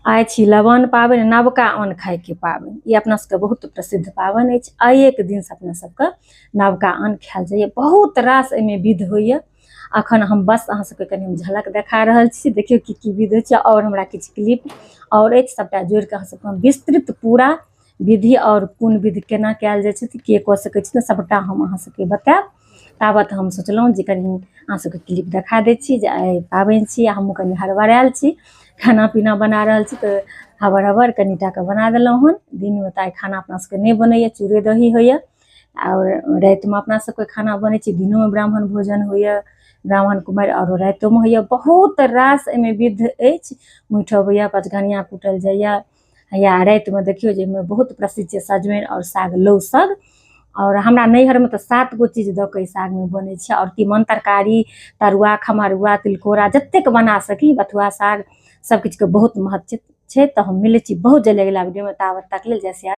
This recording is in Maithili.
आइ छी लवान पाबनि, नवका अन्न खायके पाबनि। ई अपना सबके बहुत प्रसिद्ध पाबनि अछि। आइ एक दिनसँ अपना सबके नवका अन्न खायल जाइए। बहुत रास एहिमे विध होइए। अखन हम बस अहाँ सबके कनि हम झलक देखा रहल छी। देखियौ की की विध होइ छै। आओर हमरा किछु क्लिप आओर अछि, सबटा जोड़िके अहाँ सबके हम विस्तृत पूरा विधि आओर कोन विधि केना कयल जाइ छै, के कऽ सकै छै, सबटा हम अहाँ सबके बतायब। ताबत हम सोचलहुँ जे कनि अहाँ सबके क्लिप देखा दै छी जे आइ पाबनि छी आ हमहूँ कनि हड़बड़ायल छी, खाना पीना बना रहल छी, तऽ हबर हबर कनि टाके बना देलहुँ हन। दिनमे तऽ आइ खाना अपना सबके नहि बनैए, चूड़े दही होइए आओर रातिमे अपना सबके खाना बनै छै। दिनोमे ब्राह्मण भोजन होइए, ब्राह्मण कुमारि, आओर रातिओमे होइए। बहुत रास एहिमे विध अछि। मुठि अबैए, पचघनिया कूटल जाइए। या रातिमे देखियौ जे एहिमे बहुत प्रसिद्ध छै सजमनि आओर साग, लौ साग। आओर हमरा नैहरमे तऽ 7 गो चीज दऽ कऽ ई सागमे बनै छै। आओर तीमन तरकारी, तरुआ, खमरुआ, तिलकोरा, जतेक बना सकी, बथुआ साग, सब किछुके बहुत महत्व छै। तऽ हम मिलै छी बहुत जल्दी अगिला वीडियोमे, ताबत तक लेल जय सिया।